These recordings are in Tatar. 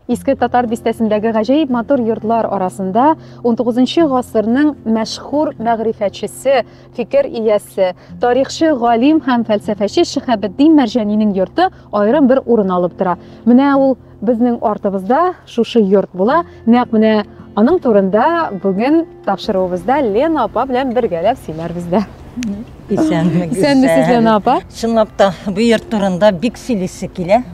Иске Татар бистәсендәге гаҗәеп матур йортлар арасында 19 гасырның мәшһүр мәгърифәтчесе, фикер иясе, тарихчы, галим һәм фәлсәфәче Шиһабетдин Мәрҗанинең йорты аерым бер урын алып тора. Менә ул безнең артыбызда шушы йорт була. Нәкъ менә аның турында бүген тапшыруыбызда Лена апа белән бергәләп сөйләрбез дә. Исәнмесез, Исәнмесез, Лена апа. Чынлап та, бу йорт турында бик сөйлисе килә.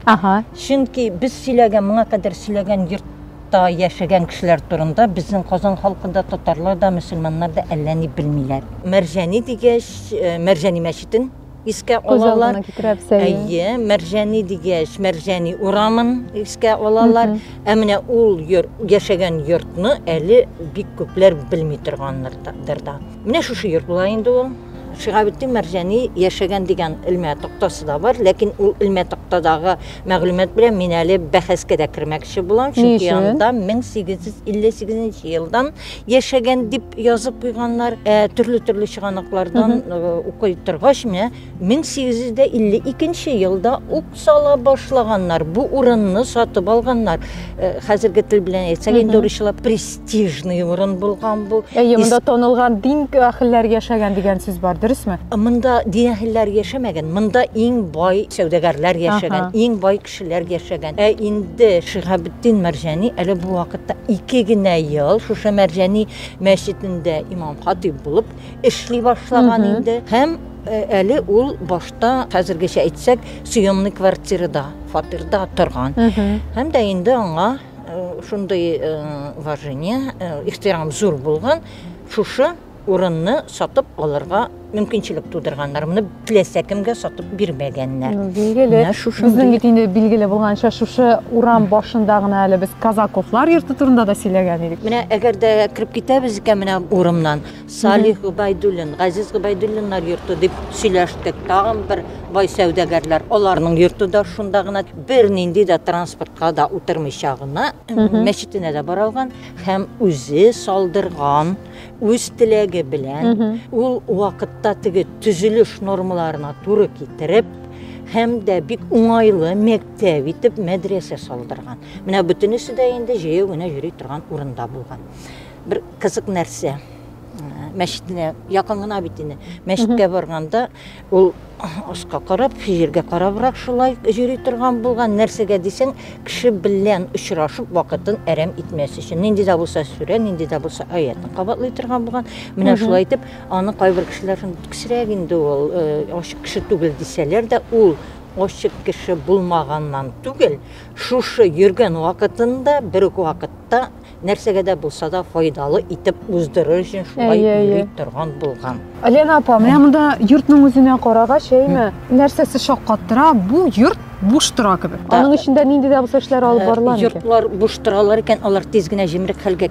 Ага. Чөнки без сөйләгән, моңа кадәр сөйләгән йортта яшәгән кешеләр турында безнең Казан халкы да, татарлар да, мөселманнар да әллә ни белмиләр. Мәрҗани дигәч, э, Мәрҗани мәчетен искә Күз алалар. алдына китерәбез, әйе. Әйе, Мәрҗани дигәч, Мәрҗани урамын искә алалар. Ә менә ул йор, яшәгән йортны әле бик күпләр белми торганнардыр да. Менә шушы йорт була инде ул. Шиһабетдин Мәрҗани яшәгән дигән элмә тактасы да бар, ләкин ул элмә тактадагы мәгълүмат белән мин әле бәхәскә дә кермәкче булам, чөнки анда 1858 елдан яшәгән дип язып куйганнар. Ә төрле-төрле чыганаклардан укый торгач, менә 1852 елда ук сала башлаганнар, бу урынны сатып алганнар. Хәзерге тел белән әйтсәк, инде урысчалап престижный урын булган бу. Әйе, монда танылган дин әһелләре яшәгән дигән сүз бар, дөресме? Монда дин әһелләре яшәмәгән, монда иң бай сәүдәгәрләр яшәгән, иң бай кешеләр яшәгән. Ә инде Шиһабетдин Мәрҗани әле бу вакытта ике генә ел шушы Мәрҗани мәчетендә имам-хатыйб булып эшли башлаган инде. Һәм әле ул башта, хәзергечә әйтсәк, съемный квартирада, фатирда торган. Һәм дә инде аңа шундый уважение, ихтирам зур булган, шушы урынны сатып алырга мөмкинчелек тудырганнар. Моны теләсә кемгә сатып бирмәгәннәр. Ну, билгеле. Безнең бит инде билгеле булганча, шушы урам башында гына әле без Казаковлар йорты турында да сөйләгән идек. Менә әгәр дә кереп китәбез икән менә урамнан, Салих Гобәйдуллин, Газиз Гобәйдуллиннар йорты дип сөйләштек. Тагын бер бай сәүдәгәрләр, аларның йорты да шунда гына. Бернинди дә транспортка да утырмыйча гына мәчетенә дә бара алган һәм үзе салдырган, үз теләге белән ул вакытта теге төзелеш нормаларына туры китереп һәм дә бик уңайлы мәктәп итеп мәдрәсә салдырган. Менә бөтенесе дә инде җәяү генә йөри торган урында булган. Бер кызык нәрсә. Мәчетенә якын гына бит инде. Мәчеткә барганда ул аска карап, җиргә карабрак шулай йөри торган булган. Нәрсәгә дисәң, кеше белән очрашып вакытын әрәм итмәс өчен. Нинди дә булса сүрә, нинди дә булса аятын кабатлый торган булган. Менә шулай итеп, аны кайбер кешеләр шундый кесерәк инде ул, ачык кеше түгел дисәләр дә, ул ачык кеше булмаганнан түгел, шушы йөргән вакытында бер үк вакытта нәрсәгә дә булса да файдалы итеп уздырыр өчен шулай йөри торган булган. Лена апа, менә монда йортның үзенә карагач, әйме, нәрсәсе шаккаттыра, бу йорт буш тора кебек. Аның эчендә нинди дә булса эшләр алып барыла микән? Йортлар буш торалар икән, алар тиз генә җимерек хәлгә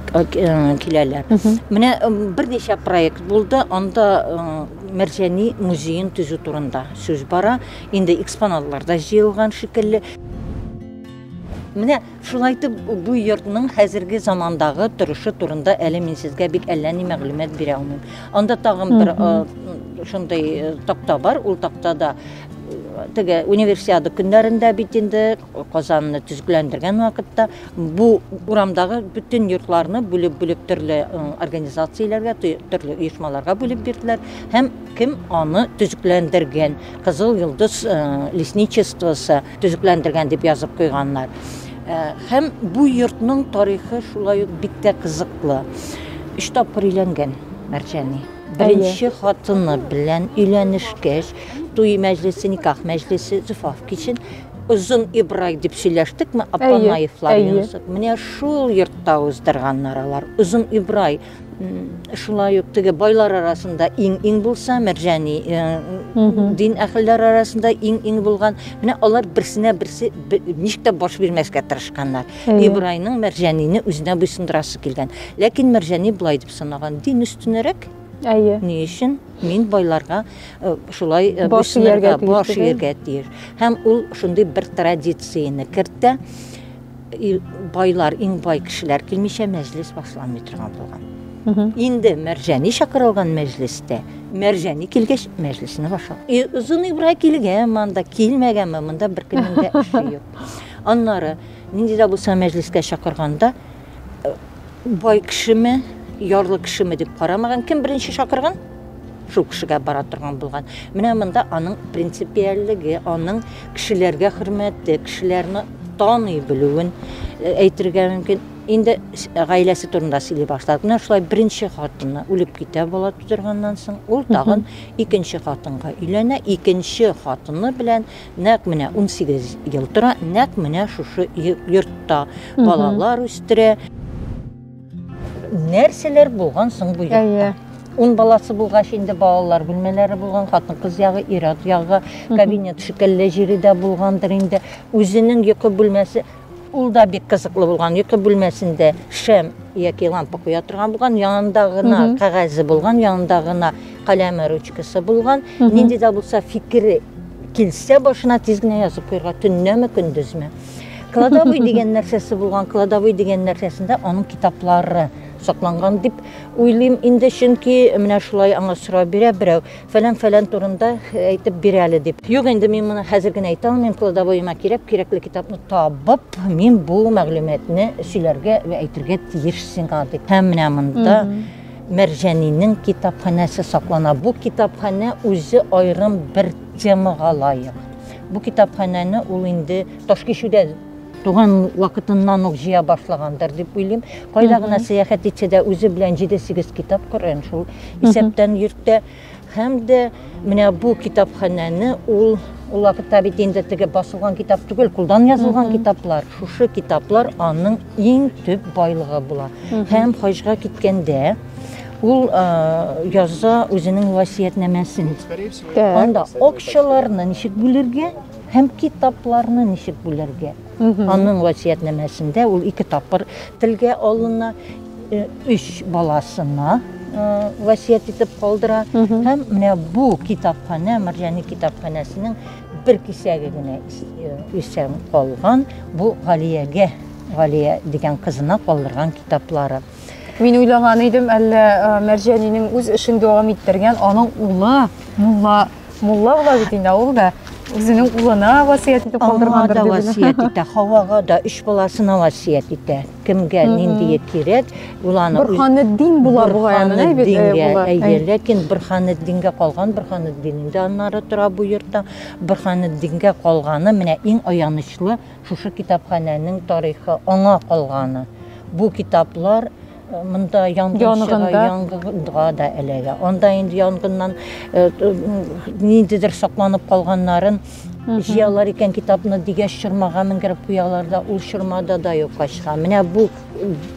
киләләр. Менә берничә проект булды, анда Мәрҗани музеен төзү турында сүз бара. Инде экспонатлар да җыелган шикелле. Менә шулай итеп, бу йортның хәзерге замандагы торышы турында әле мин сезгә бик әллә ни мәгълүмат бирә алмыйм. Анда тагын бер шундый такта бар, ул тактада теге универсиада көннәрендә бит инде Казанны төзекләндергән вакытта бу урамдагы бөтен йортларны бүлеп-бүлеп төрле организацияләргә, төрле оешмаларга бүлеп бирделәр һәм кем аны төзекләндергән, Кызыл йолдыз лесничествосы төзекләндергән дип язып куйганнар. Һәм бу йортның тарихы шулай ук бик тә кызыклы. Өч тапкыр өйләнгән Мәрҗани. Беренче хатыны белән өйләнешкәч, туй мәҗлесе, никах мәҗлесе, зөфаф кичен Озын Ибрай дип сөйләштекме, Апанаевлар йорты. Менә шул йортта уздырганнар алар. Озын Ибрай шулай ук теге байлар арасында иң-иң булса, Мәрҗани дин әһелләре арасында иң-иң булган. Менә алар берсенә берсе ничек тә баш бирмәскә тырышканнар. Ибрайның Мәрҗанине үзенә буйсындырасы килгән. Ләкин Мәрҗани болай дип санаган: дин өстенрәк. Әйе. Ни өчен мин байларга шулай буйсынырга, баш ияргә тиеш? Һәм ул шундый бер традицияне кертә. Байлар, иң бай кешеләр килмичә мәҗлес башланмый торган булган. Инде Мәрҗани чакырылган мәҗлестә, Мәрҗани килгәч, мәҗлесне башлап. Озын Ибрай килгәнме анда, килмәгәнме, монда беркемнең дә эше юк. Аннары нинди дә булса мәҗлескә чакырганда, бай кешеме, ярлы кешеме дип карамаган, кем беренче чакырган, шул кешегә бара торган булган. Менә монда аның принципиальлеге, аның кешеләргә хөрмәте, кешеләрне таный белүен әйтергә мөмкин. Инде гаиләсе турында сөйли башладык. Менә шулай беренче хатыны үлеп китә бала тудырганнан соң, ул тагын икенче хатынга өйләнә. Икенче хатыны белән нәкъ менә 18 ел тора, нәкъ менә шушы йортта балалар үстерә. Нәрсәләр булган соң бу йортта? Ун баласы булгач, инде балалар бүлмәләре булган, хатын-кыз ягы, ир-ат ягы, кабинет шикелле җире дә булгандыр инде. Үзенең йокы бүлмәсе, ул да бик кызыклы булган. Йокы бүлмәсендә шәм яки лампа куя торган булган, янында гына кәгазе булган, янында гына каләме, ручкасы булган. Нинди дә булса фикере килсә башына, тиз генә язып куярга, төннәме, көндезме. Кладовой дигән нәрсәсе булган, кладовой дигән нәрсәсендә аның китаплары сакланган дип уйлыйм инде, чөнки менә шулай аңа сорау бирә берәү, фәлән-фәлән турында әйтеп бир әле дип. Юк инде, мин моны хәзер генә әйтә алмыйм, кладовоема кирәк, кирәкле китапны табып, мин бу мәгълүматны сөйләргә вә әйтергә тиеш сиңа дип. Һәм менә монда Мәрҗанинең китапханәсе саклана. Бу китапханә үзе аерым бер темага лаек. Бу китапханәне ул инде Ташкичүдә туган вакытыннан ук җыя башлагандыр дип уйлыйм. Кайда гына сәяхәт итсә дә, үзе белән 7-8 китап Коръән шул исәптән йөртә. Һәм дә менә бу китапханәне ул ул вакытта бит инде теге басылган китап түгел, кулдан язылган китаплар. Шушы китаплар аның иң төп байлыгы була. Һәм хаҗга киткәндә ул яза үзенең васыятьнамәсен. Анда акчаларны ничек бүлергә һәм китапларны ничек бүлергә. Аның васыятьнамәсендә ул ике тапкыр телгә алына, өч баласына васыять итеп калдыра. Һәм менә бу китапханә, Мәрҗани китапханәсенең бер кисәге генә исән калган, бу Галиягә, Галия дигән кызына калдырган китаплары. Мин уйлаган идем, әллә Мәрҗанинең үз эшен дәвам иттергән аның улы мулла Мулла була бит инде, ул да үзенең улына васыять итеп калдыргандыр дип. Аңа да васыять итә, Хавага да, өч баласына васыять итә. Кемгә ниндие кирәк, ул аны Борһанетдин була бугай аны, әй бит. Әйе, ләкин Борһанетдингә калган, Борһанетдин инде аннары тора бу йортта. Борһанетдингә калганы менә иң аянычлы шушы китапханәнең тарихы аңа калганы. Бу китаплар Монда янгын чыга, янгынга да эләгә. Анда инде янгыннан ниндидер сакланып калганнарын җыялар икән китапны дигәч, чормага менгереп куялар да, ул чормада да юкка чыга. Менә бу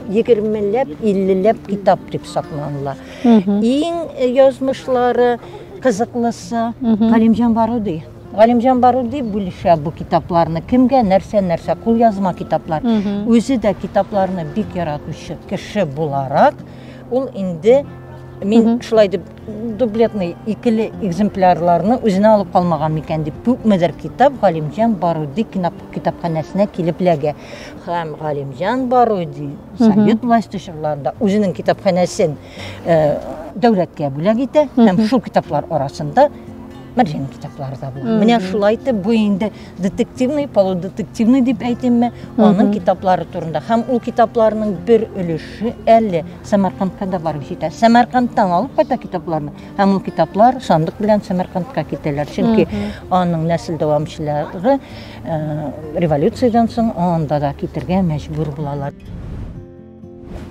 егермеләп, иллеләп китап дип сакланыла. Иң язмышлары кызыклысы Галимҗан Баруди. Галимҗан Баруди бүлешә бу китапларны. Кемгә, нәрсә, нәрсә, кулъязма китаплар. Үзе дә китапларны бик яратучы кеше буларак, ул инде мин шулай дип дублетный икеле экземплярларны үзенә алып калмаган микән дип күпмедер китап Галимҗан Баруди китапханәсенә килеп эләгә. Һәм Галимҗан Баруди совет власте чорларында үзенең китапханәсен дәүләткә бүләк итә һәм шул китаплар арасында Мәрҗани китаплары да була. Менә шулай итеп бу инде детективный, полудетективный дип әйтимме, аның китаплары турында. Һәм ул китапларның бер өлеше әле Сәмәркандка да барып җитә. Сәмәркандтан алып кайта китапларны һәм ул китаплар сандык белән Сәмәркандка китәләр. Чөнки аның нәсел дәвамчылары революциядән соң анда да китергә мәҗбүр булалар.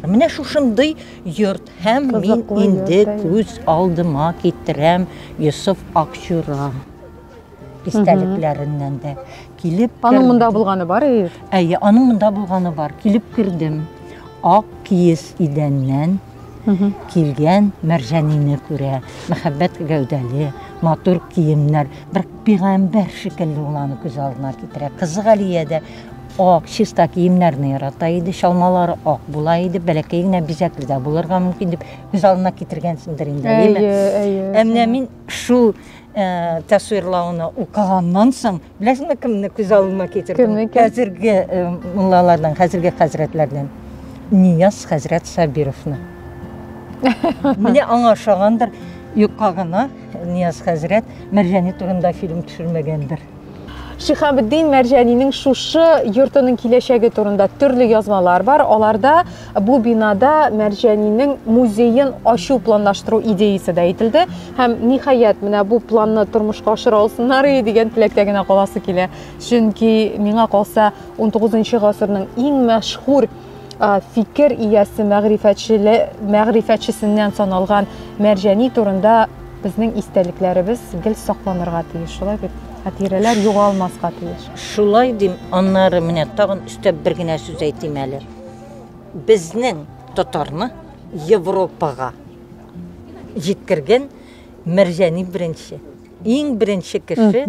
Менә шушындый йорт һәм мин инде күз алдыма китерәм Йосыф Акчура истәлекләреннән дә. Килеп Аның монда булганы бар, әйе? Әйе, аның монда булганы бар. Килеп кердем. Ак киез идәннән килгән Мәрҗәнине күрә. Мәхәббәт гәүдәле, матур киемнәр. Бер пигамбәр шикелле ул аны күз алдына китерә. Кызы Галия дә ак, чиста киемнәрне ярата иде, чалмалары ак була иде, бәләкәй генә бизәкле дә булырга мөмкин дип күз алдына китергәнсеңдер инде, әйеме? Әйе, әйе. Ә менә мин шул э, тасвирлауны укыганнан соң, беләсеңме кемне күз алдыма китердем? Кемне икән? Хәзерге э, муллалардан, хәзерге хәзрәтләрдән. Нияз хәзрәт Сабировны. Менә аңа ошагандыр, юкка гына Нияз хәзрәт Мәрҗани турында фильм төшермәгәндер. Шиһабетдин Мәрҗанинең шушы йортының киләчәге турында төрле язмалар бар. Аларда бу бинада Мәрҗанинең музеен ачу планлаштыру идеясе дә әйтелде. Һәм ниһаять, менә бу планны тормышка ашыра алсыннар иде дигән теләктә генә каласы килә. Чөнки миңа калса, 19 гасырның иң мәшһүр фикер иясе мәгърифәтчесеннән саналган Мәрҗани турында безнең истәлекләребез гел сакланырга тиеш, шулай бит? Хатирәләр югалмаска тиеш. Шулай дим, аннары менә тагын өстәп бер генә сүз әйтим әле. Безнең татарны Европага җиткергән Мәрҗани беренче. Иң беренче кеше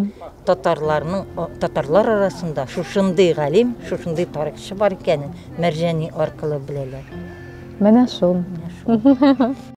татарларның татарлар арасында шушындый галим, шушындый тарихчы бар икәнен Мәрҗани аркылы беләләр. Менә шул. Менә шул.